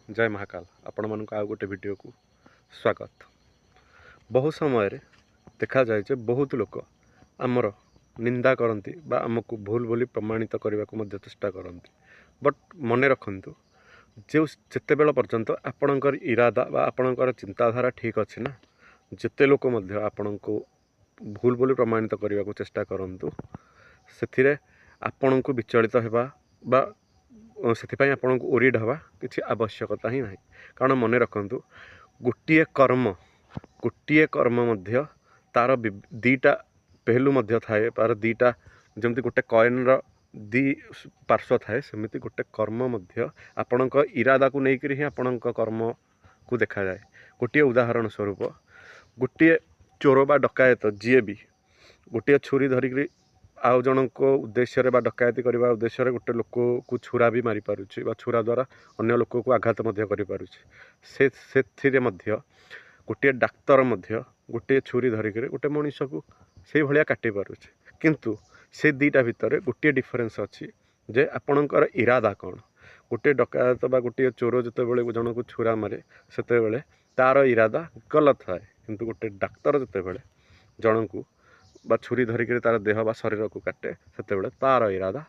ଜୟ ମହାକାଲ। ଆପଣମାନଙ୍କୁ ଆଉ ଗୋଟେ ଭିଡ଼ିଓକୁ ସ୍ୱାଗତ। ବହୁ ସମୟରେ ଦେଖାଯାଏ ଯେ ବହୁତ ଲୋକ ଆମର ନିନ୍ଦା କରନ୍ତି ବା ଆମକୁ ଭୁଲ ବୋଲି ପ୍ରମାଣିତ କରିବାକୁ ମଧ୍ୟ ଚେଷ୍ଟା କରନ୍ତି। ବଟ୍ ମନେ ରଖନ୍ତୁ, ଯେଉଁ ଯେତେବେଳ ପର୍ଯ୍ୟନ୍ତ ଆପଣଙ୍କର ଇରାଦା ବା ଆପଣଙ୍କର ଚିନ୍ତାଧାରା ଠିକ୍ ଅଛି ନା, ଯେତେ ଲୋକ ମଧ୍ୟ ଆପଣଙ୍କୁ ଭୁଲ ବୋଲି ପ୍ରମାଣିତ କରିବାକୁ ଚେଷ୍ଟା କରନ୍ତୁ, ସେଥିରେ ଆପଣଙ୍କୁ ବିଚଳିତ ହେବା ବା ସେଥିପାଇଁ ଆପଣଙ୍କୁ ଓରିଡ୍ ହେବା କିଛି ଆବଶ୍ୟକତା ହିଁ ନାହିଁ। କାରଣ ମନେ ରଖନ୍ତୁ, ଗୋଟିଏ କର୍ମ ମଧ୍ୟ ତା'ର ଦୁଇଟା ପେହଲୁ ମଧ୍ୟ ଥାଏ। ତା'ର ଦୁଇଟା, ଯେମିତି ଗୋଟେ କଏନ୍ର ଦୁଇ ପାର୍ଶ୍ୱ ଥାଏ, ସେମିତି ଗୋଟେ କର୍ମ ମଧ୍ୟ ଆପଣଙ୍କ ଇରାଦାକୁ ନେଇକରି ହିଁ ଆପଣଙ୍କ କର୍ମକୁ ଦେଖାଯାଏ। ଗୋଟିଏ ଉଦାହରଣ ସ୍ୱରୂପ, ଗୋଟିଏ ଚୋର ବା ଡକାୟତ ଯିଏ ବି ଗୋଟିଏ ଛୁରୀ ଧରିକିରି ଆଉ ଜଣଙ୍କ ଉଦ୍ଦେଶ୍ୟରେ ବା ଡକାୟତି କରିବା ଉଦ୍ଦେଶ୍ୟରେ ଗୋଟେ ଲୋକକୁ ଛୁରା ବି ମାରିପାରୁଛି ବା ଛୁରା ଦ୍ୱାରା ଅନ୍ୟ ଲୋକକୁ ଆଘାତ ମଧ୍ୟ କରିପାରୁଛି, ସେଥିରେ ମଧ୍ୟ ଗୋଟିଏ ଡାକ୍ତର ମଧ୍ୟ ଗୋଟିଏ ଛୁରୀ ଧରିକିରି ଗୋଟେ ମଣିଷକୁ ସେଇଭଳିଆ କାଟି ପାରୁଛି। କିନ୍ତୁ ସେ ଦୁଇଟା ଭିତରେ ଗୋଟିଏ ଡିଫରେନ୍ସ ଅଛି ଯେ ଆପଣଙ୍କର ଇରାଦା କ'ଣ। ଗୋଟିଏ ଡକାୟତ ବା ଗୋଟିଏ ଚୋର ଯେତେବେଳେ ଜଣକୁ ଛୁରା ମାରେ, ସେତେବେଳେ ତା'ର ଇରାଦା ଗଲତ ଥାଏ। କିନ୍ତୁ ଗୋଟେ ଡାକ୍ତର ଯେତେବେଳେ ଜଣଙ୍କୁ ବା ଛୁରୀ ଧରିକିରି ତା'ର ଦେହ ବା ଶରୀରକୁ କାଟେ, ସେତେବେଳେ ତା'ର ଇରାଦା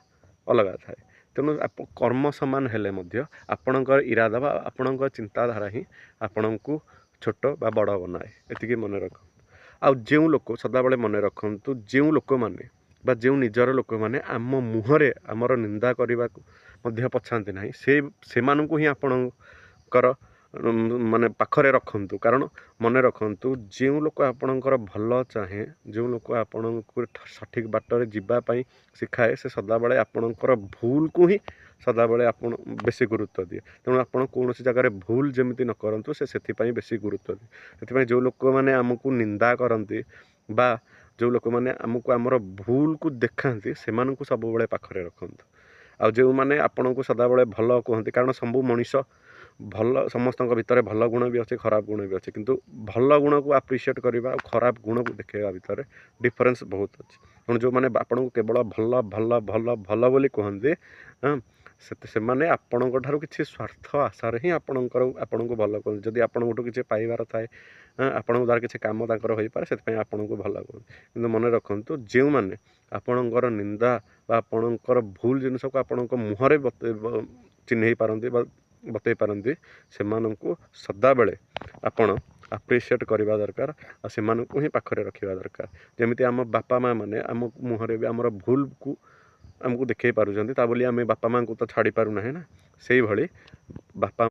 ଅଲଗା ଥାଏ। ତେଣୁ କର୍ମ ସମାନ ହେଲେ ମଧ୍ୟ ଆପଣଙ୍କର ଇରାଦା ବା ଆପଣଙ୍କ ଚିନ୍ତାଧାରା ହିଁ ଆପଣଙ୍କୁ ଛୋଟ ବା ବଡ଼ ବନାଏ। ଏତିକି ମନେ ରଖନ୍ତୁ। ଆଉ ଯେଉଁ ଲୋକ, ସଦାବେଳେ ମନେ ରଖନ୍ତୁ, ଯେଉଁ ଲୋକମାନେ ବା ଯେଉଁ ନିଜର ଲୋକମାନେ ଆମ ମୁହଁରେ ଆମର ନିନ୍ଦା କରିବାକୁ ମଧ୍ୟ ପଛାନ୍ତି ନାହିଁ, ସେମାନଙ୍କୁ ହିଁ ଆପଣଙ୍କର ମାନେ ପାଖରେ ରଖନ୍ତୁ। କାରଣ ମନେ ରଖନ୍ତୁ, ଯେଉଁ ଲୋକ ଆପଣଙ୍କର ଭଲ ଚାହେଁ, ଯେଉଁ ଲୋକ ଆପଣଙ୍କୁ ସଠିକ୍ ବାଟରେ ଯିବା ପାଇଁ ଶିଖାଏ, ସେ ସଦାବେଳେ ଆପଣଙ୍କର ଭୁଲକୁ ହିଁ ସଦାବେଳେ ଆପଣ ବେଶୀ ଗୁରୁତ୍ୱ ଦିଏ। ତେଣୁ ଆପଣ କୌଣସି ଜାଗାରେ ଭୁଲ ଯେମିତି ନ କରନ୍ତୁ, ସେ ସେଥିପାଇଁ ବେଶୀ ଗୁରୁତ୍ୱ ଦିଏ। ସେଥିପାଇଁ ଯେଉଁ ଲୋକମାନେ ଆମକୁ ନିନ୍ଦା କରନ୍ତି ବା ଯେଉଁ ଲୋକମାନେ ଆମକୁ ଆମର ଭୁଲକୁ ଦେଖାନ୍ତି, ସେମାନଙ୍କୁ ସବୁବେଳେ ପାଖରେ ରଖନ୍ତୁ। ଆଉ ଯେଉଁମାନେ ଆପଣଙ୍କୁ ସଦାବେଳେ ଭଲ କୁହନ୍ତି, କାରଣ ସବୁ ମଣିଷ ଭଲ, ସମସ୍ତଙ୍କ ଭିତରେ ଭଲ ଗୁଣ ବି ଅଛି, ଖରାପ ଗୁଣ ବି ଅଛି। କିନ୍ତୁ ଭଲ ଗୁଣକୁ ଆପ୍ରିସିଏଟ୍ କରିବା ଆଉ ଖରାପ ଗୁଣକୁ ଦେଖାଇବା ଭିତରେ ଡିଫରେନ୍ସ ବହୁତ ଅଛି। ତେଣୁ ଯେଉଁମାନେ ଆପଣଙ୍କୁ କେବଳ ଭଲ, ଭଲ, ଭଲ, ଭଲ ବୋଲି କୁହନ୍ତି, ହଁ, ସେମାନେ ଆପଣଙ୍କ ଠାରୁ କିଛି ସ୍ୱାର୍ଥ ଆଶାରେ ହିଁ ଆପଣଙ୍କୁ ଭଲ କୁହନ୍ତି। ଯଦି ଆପଣଙ୍କଠୁ କିଛି ପାଇବାର ଥାଏ, ଆପଣଙ୍କ ଦ୍ୱାରା କିଛି କାମ ତାଙ୍କର ହୋଇପାରେ, ସେଥିପାଇଁ ଆପଣଙ୍କୁ ଭଲ କୁହନ୍ତି। କିନ୍ତୁ ମନେ ରଖନ୍ତୁ, ଯେଉଁମାନେ ଆପଣଙ୍କର ନିନ୍ଦା ବା ଆପଣଙ୍କର ଭୁଲ ଜିନିଷକୁ ଆପଣଙ୍କ ମୁହଁରେ ଚିହ୍ନେଇ ପାରନ୍ତି ବା ବତେଇ ପାରନ୍ତି, ସେମାନଙ୍କୁ ସଦାବେଳେ ଆପଣ ଆପ୍ରିସିଏଟ୍ କରିବା ଦରକାର ଆଉ ସେମାନଙ୍କୁ ହିଁ ପାଖରେ ରଖିବା ଦରକାର। ଯେମିତି ଆମ ବାପା ମା' ମାନେ ଆମ ମୁହଁରେ ବି ଆମର ଭୁଲକୁ ଆମକୁ ଦେଖେଇ ପାରୁଛନ୍ତି, ତା ବୋଲି ଆମେ ବାପା ମାଆଙ୍କୁ ତ ଛାଡ଼ି ପାରୁନାହିଁ ନା। ସେଇଭଳି ବାପା